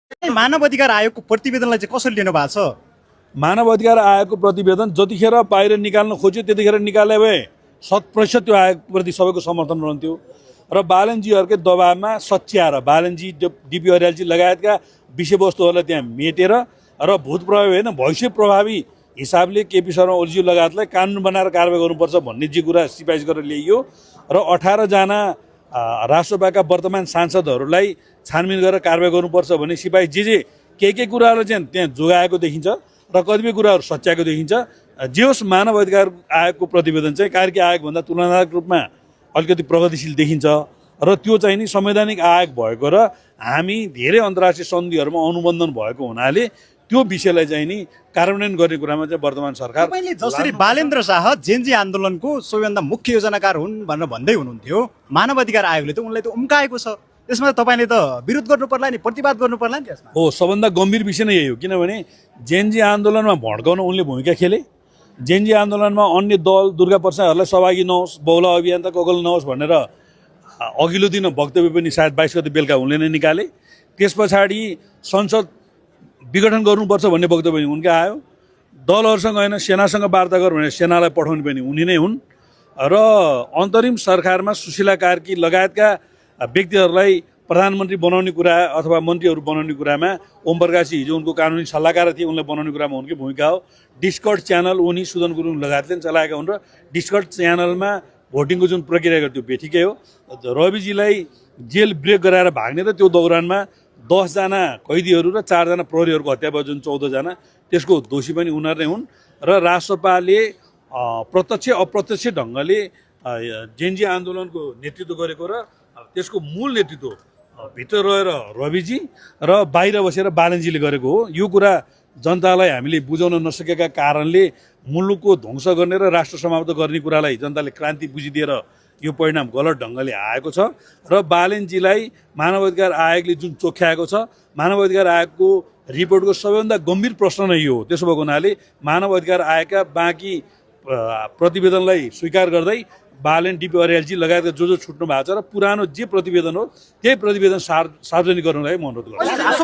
मानव अधिकार आयोगको प्रतिवेदनलाई चाहिँ कसरी लिनु भएको छ? मानव अधिकार आयोगको प्रतिवेदन जतिखेर बाहिर निकाल्न खोज्यो त्यतिखेर निकाले भए 100% त्यो आयोगप्रति सबैको समर्थन रहन्थ्यो र बालनजीहरूकै दबावमा सच्याएर बालनजी डिपी अर्यालजी लगायतका विषयवस्तुहरूलाई त्यहाँ मेटेर र भूत प्रभावी होइन भविष्य प्रभावी हिसाबले केपी शर्मा ओलीज्यू लगायतलाई कानुन बनाएर कारबाही गर्नुपर्छ भन्ने जे कुरा सिफारिस गरेर ल्याइयो र 18 जना राष्ट्रसभाका वर्तमान सांसदहरूलाई छानबिन गरेर कारबाही गर्नुपर्छ भन्ने सिफारिस जे के कुराहरू चाहिँ त्यहाँ जोगाएको देखिन्छ र कतिपय कुराहरू सच्याएको देखिन्छ। जे होस् मानव अधिकार आयोगको प्रतिवेदन चाहिँ कार्की आयोगभन्दा तुलनात्मक रूपमा अलिकति प्रगतिशील देखिन्छ र त्यो चाहिँ नि संवैधानिक आयोग भएको र हामी धेरै अन्तर्राष्ट्रिय सन्धिहरूमा अनुबन्धन भएको हुनाले त्यो विषयलाई चाहिँ नि कार्यान्वयन गर्ने कुरामा चाहिँ वर्तमान सरकार तपाईँले जसरी बालेन्द्र शाह जेनजी आन्दोलनको सबैभन्दा मुख्य योजनाकार हुन् भनेर भन्दै हुनुहुन्थ्यो, मानव अधिकार आयोगले त उनलाई त उम्काएको छ, त्यसमा तपाईँले त विरोध गर्नु पर्ला नि, प्रतिवाद गर्नु पर्ला नि त्यसमा। हो, सबभन्दा गम्भीर विषय नै यही हो, किनभने जेनजी आन्दोलनमा भड्काउन उनले भूमिका खेले। जेनजी आन्दोलनमा अन्य दल दुर्गा प्रसादहरूलाई सहभागी नहोस्, बहुला अभियान त कगल नहोस् भनेर अघिल्लो दिन वक्तव्य पनि सायद 22 गते बेलुका उनले नै निकाले। त्यस पछाडि संसद विघटन गर्नुपर्छ भन्ने वक्तव्य पनि उनका आयो। दलहरूसँग होइन सेनासँग वार्ता गर भनेर सेनालाई पठाउने पनि उनी नै हुन् र अन्तरिम सरकारमा सुशीला कार्की लगायतका व्यक्तिहरूलाई प्रधानमन्त्री बनाउने कुरा अथवा मन्त्रीहरू बनाउने कुरामा ओम प्रकाश हिजो उनको कानुनी सल्लाहकार थिए, उनलाई बनाउने कुरामा उनकै भूमिका हो। डिस्कर्ड च्यानल उनी सुदन गुरुङ लगायतले चलाएका हुन् र डिस्कर्ड च्यानलमा भोटिङको जुन प्रक्रिया गर्यो त्यो बेठिकै हो। रविजीलाई जेल ब्रेक गराएर भाग्ने र त्यो दौरानमा 10 जना कैदीहरू र 4 जना प्रहरीहरूको हत्या भयो, जुन 14 जना, त्यसको दोषी पनि उनीहरू नै हुन् र राष्ट्रपाले प्रत्यक्ष अप्रत्यक्ष ढङ्गले जेनजी आन्दोलनको नेतृत्व गरेको र त्यसको मूल नेतृत्व भित्र रहेर रविजी र बाहिर बसेर बालनजीले गरेको हो। यो कुरा जनतालाई हामीले बुझाउन नसकेका कारणले मुलुकको ध्वंस गर्ने र राष्ट्र समाप्त गर्ने कुरालाई जनताले क्रान्ति बुझिदिएर यो परिणाम गलत ढङ्गले आएको छ र बालनजीलाई मानव अधिकार आयोगले जुन चोख्याएको छ, मानव अधिकार आयोगको रिपोर्टको सबैभन्दा गम्भीर प्रश्न नै यो हो। त्यसो भएको हुनाले मानव अधिकार आयोगका बाँकी प्रतिवेदनलाई स्वीकार गर्दै बालेन डिपी अर्यालजी लगायतका जो छुट्नु भएको छ र पुरानो जे प्रतिवेदन हो त्यही प्रतिवेदन सार्वजनिक गर्नलाई म अनुरोध गर्छु।